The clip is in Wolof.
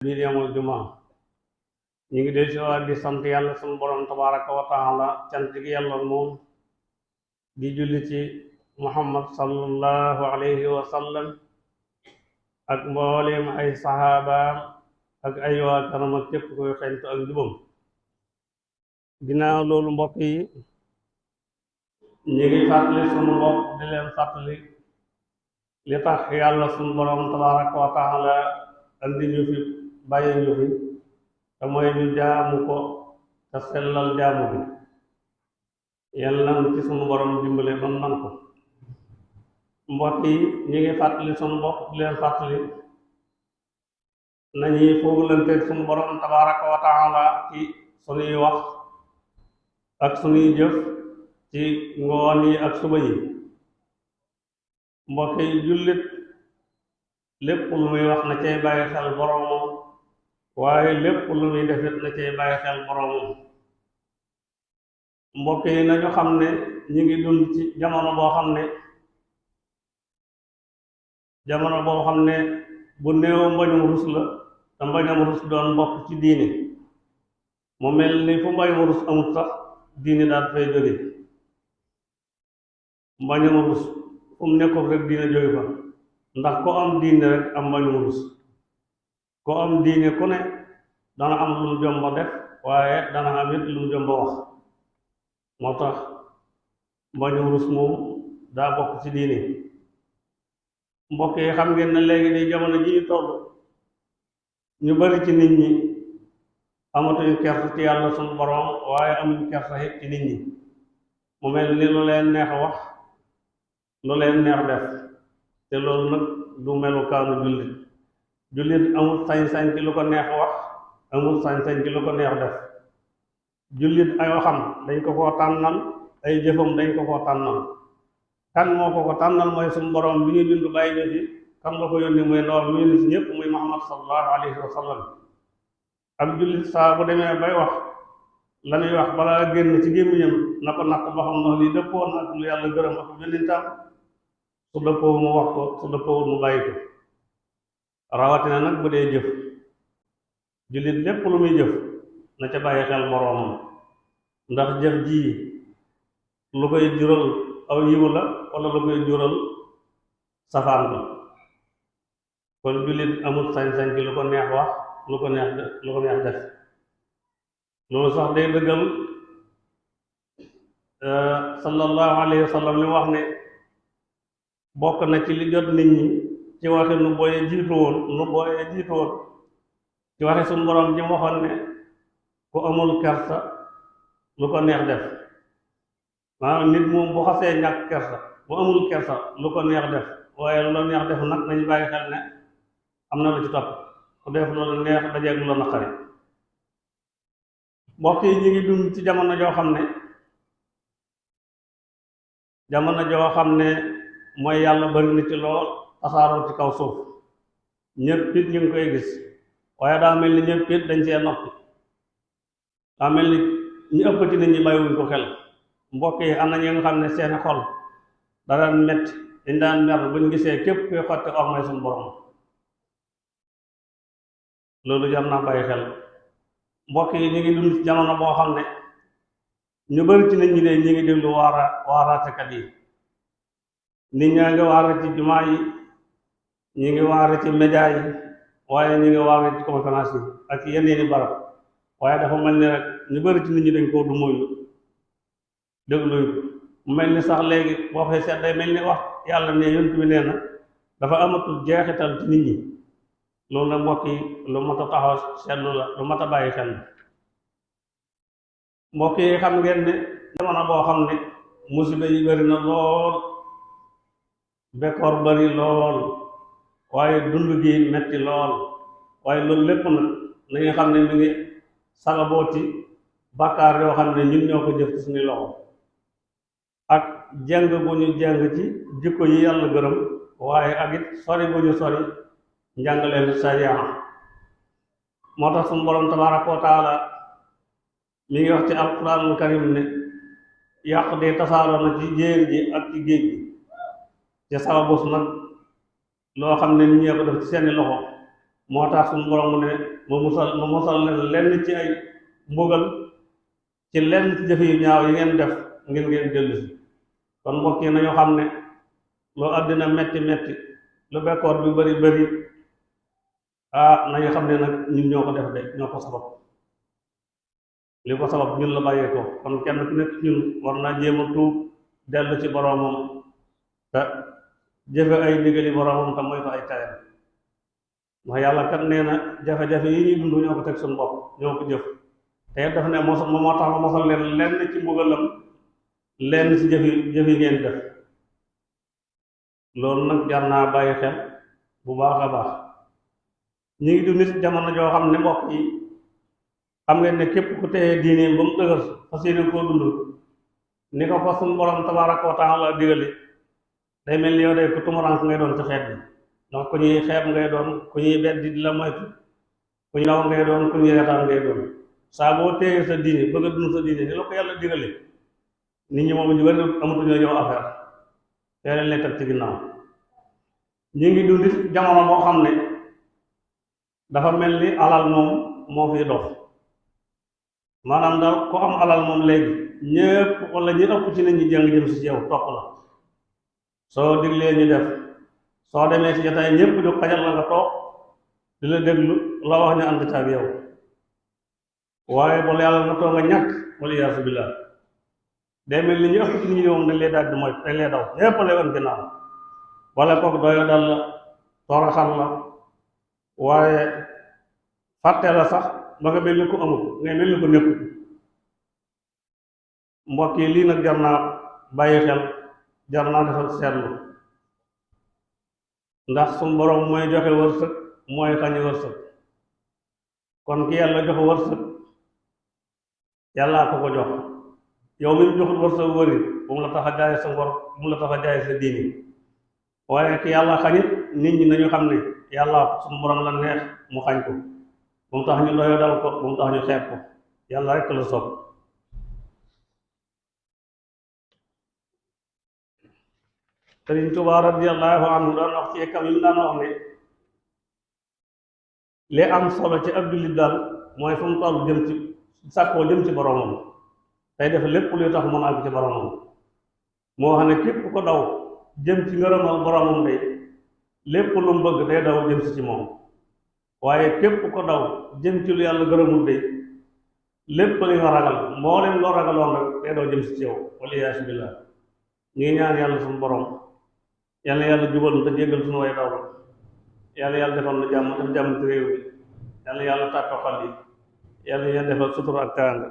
lii di amul jumaa ñu ngi del si waat di sant yàlla sunu borom tabaraka wa taala cant gi yàlla moom di julli ci muhammad sallallahu alayhi wa sallam ak mbooleem ay saxaabaam ak ay waa kanam ak képp koy xent ak jubam. ginnaaw loolu mbokk yi ñu ngi fàttali sunu bopp di leen fàttali li tax yàlla sunu borom tabaraka wa taala andi ñu fi bàyyi ñu fi te mooy ñu jaamu ko te sellal jaamu bi. yàlla na ci sunu borom dimbale ba man ko. mbokk yi ñu ngi fàttali sunu bopp di leen fàttali nañuy foogalante sunu borom tabaraka wa taala ci sunuy wax ak sunuy jëf ci ngoon yi ak suba yi. mbokk yi jullit lépp lu muy wax na cay bàyyi xel boromam, waaye lépp lu muy defit na cay bàyyi xel boromam. mbokk yi nañu xam ne ñu ngi dund ci jamono boo xam ne bu néew mbañum rus la, te mbañum rus doon bokk ci diine. mu mel ni fu mbañum rus amut sax diine daal fay jóge. mbañum rus fu mu nekkoon rek diine jóge fa, ndax ko am diine rek am mbañum rus. ko am diine ku ne dana am lu mu jomba def, waaye dana am it lu mu jomba wax. moo tax mbañum rus moom daa bokk ci diine. mbokk yi xam ngeen ne léegi di jamono ji ñu toll ñu bari ci nit ñi amatuñu kersa ci yàlla sunu borom, waaye amuñu kersa it ci nit ñi. mu mel ni lu leen neex wax, lu leen neex def, te loolu nag du melukaanu jullit amul sañ-sañ ci lu ko neex wax, amul sañ-sañ ci lu ko neex def. jullit ay waxam dañ ko koo tànnal, ay jëfam dañ ko koo tànnal. kan moo ko tànnal mooy suñu borom bi ñu bind bàyyi ñu fi. kan nga ko yónni muy ndawal mu yónni si ñëpp muy muhammad sallallahu alayhi wa sallam. ak jullit saa bu demee bay wax la muy wax balaa génn ci gémmiñam na ko natt ba xam ndax lii dëppoo na ak lu yàlla gërëm ak yónnentam. su dëppoo mu wax ko, su dëppoowul mu bàyyi ko. rawatina nag bu dee jëf, jullit lépp lu muy jëf na ca bàyyi xel boroomam, ndax jëf ji lu koy jural aw yiwu la wala lu koy jural safaan la. kon jullit amul sañ-sañ ci lu ko neex wax, lu ko neex def. loolu sax day dëggal sallallahu alayhi wa sallam li wax ne bokk na ci li jot nit ñi ci waxe nu booyee jiitu woon ci waxe suñu borom ji mu waxoon ne ku amul kersa lu ko neex def. maanaam nit moom bu xasee ñàkk kersa, bu amul kersa lu ko neex def, waaye lu la neex def nag nañu bàyyi xel ne am na lu ci topp. ku def loolu neex dajeeg lu la naqari. mbokk yi ñu ngi dund ci jamono joo xam ne mooy yàlla bari na ci lool, tasaaroo ci kaw suuf. ñëpp it ñu ngi koy gis, waaye daa mel ni ñëpp it dañ see noppi. daa mel ni ñu ëpp ci nit ñi bàyyiwuñ ko xel. mbokk yi am na ñi nga xam ne seeni xol dara metti, dañ daan mer buñ gisee képp kuy xotti ormay suñu borom. loolu jar naa bàyyi xel. mbokk yi ñu ngi dund ci jamono boo xam ne ñu bari ci nit ñi de ñu ngi déglu waaraatekat yi. nit ñaa ngi waare ci jumaa yi, ñu ngi waare ci média yi, waaye ñu ngi waare ci conférence yi ak yeneen i barab. waaye dafa mel ni rek ñu bari ci nit ñi dañ koo du moyu dégluñ ko. mu mel ni sax léegi boo fay seet day mel ni wax yàlla ne yonent bi nee na dafa amatul jeexital ci nit ñi. loolu nag mbokk yi lu mat a taxaw seetlu la, lu mat a bàyyi xel. mbokk yi xam ngeen ne jamono boo xam ne musiba yi bari na lool, bekkoor bari lool, waaye dund gi metti lool. waaye loolu lépp nag nañu xam ne mi ngi sagabooti bàkkaar yoo xam ne ñun ñoo ko jëf ci suñuy loxo, ak jeng bu ñu jeng ci jikko yi yàlla gërëm, waaye ak it sori bu ñu sori njàngaleen sariya. moo tax suñu borom tabaraka wa taala mi ngi wax ci alquranul karim ne yàq de tasaaroo na ci jéer ji ak ci géej gi. te sababus nag loo xam ne nit ñee ko def ci seeni loxo moo tax suñu borom mu ne ma musal leen lenn ci ay mbugal ci lenn ci jëf yu ñaaw yi ngeen def ngir ngeen dellu si kon mbokk yi nañu xam ne lu àddina metti metti lu bekkoor bi bari bari nañu xam ne nag ñun ñoo ko def de ñoo ko sabab li ko sabab ñun la bàyyee ko kon kenn ku nekk ñun war naa jéem a tuub dellu ci boroomam te jëfe ay ndigali boroomam te moytu ay tere ndax yàlla kat nee na jafe-jafe yi ñuy dund ñoo ko teg suñu bopp ñoo ko jëf te dafa ne moo tax ma mosal leen lenn ci mbugalam lenn ci jëf yi ngeen def loolu nag jar naa bàyyi xel bu baax a baax ñu ngi dund ci jamono joo xam ne mbokk yi xam ngeen ne képp ku téye diine ba mu dëgër fas yéene koo dund ni ko ko suñu borom tabaaraka wa taala digale day mel ni yow day ku tumurank ngay doon ci xeet bi donc ku ñuy xeeb ngay doon ku ñuy beddi di la moytu ku ñu law ngay doon ku ñuy retaan ngay doon saa boo téye sa diine bëgg a dund sa diine ni la ko yàlla digale nit ñi moom ñu bari amatuñoo yow affaire tey leen lay teg ci ginnaaw ñu ngi dund jamono boo xam ne dafa mel ni alal moom moo fi dox maanaam daal ku am alal moom léegi ñëpp wala ñi ëpp ci nit ñi jàng jëm si yow topp la soo diglee ñu def soo demee ci jotaay ñëpp du xajal la nga toog di la déglu la wax ñu ànd ak yow waaye bala yàlla nga toog nga ñàkk wala iyaasu billaah day mel ni ñu ëpp ci nit ñi moom dañ lay daal di mooy dañ lay daw ñëpp lay wan ginnaaw wala kooku doyo dal la toroxal la waaye fàtte la sax ba nga mel ni ko amul ngay mel ni ko nekkul mbokk yi lii nag jar naa bàyyi xel jar naa defal seetlu ndax suñu borom mooy joxe wërsëg mooy xañe wërsëg kon ki yàlla joxe wërsëg yàllaa ko ko jox yow mi joxul wërsëg wëri bu mu la tax a jaay sa ngor bu mu la tax a jaay sa diini waaye ki yàlla xañit nit ñi nañu xam ne yàlla suñu borom la neex mu xañ ko bu mu tax ñu doyo dal ko bu mu tax ñu xeeb ko yàlla rekk la sopp Sëriñ Tuubaa radiyallahu anhu doon wax ci kam yi mu daan wax ne li am solo ci ab jullit daal mooy fu mu toll jëm ci sàkkoo jëm ci boromam tey def lépp luy tax mën a àgg ci boromam moo xam ne képp ko daw jëm ci ngërëmal boromam day lépp lu mu bëgg day daw jëm si ci moom waaye képp ko daw jëm ci lu yàlla gërëmul day lépp li nga ragal mboolem loo ragaloon rek day daw jëm si ci yow wala iyaasu billaah ngi ñaan yàlla suñu borom yàlla yàlla jubal te jéggal suñu way daw yàlla defal na jàmm def jàmm ci réew bi yàlla tàkk xol yi yàlla defal sutura ak teraanga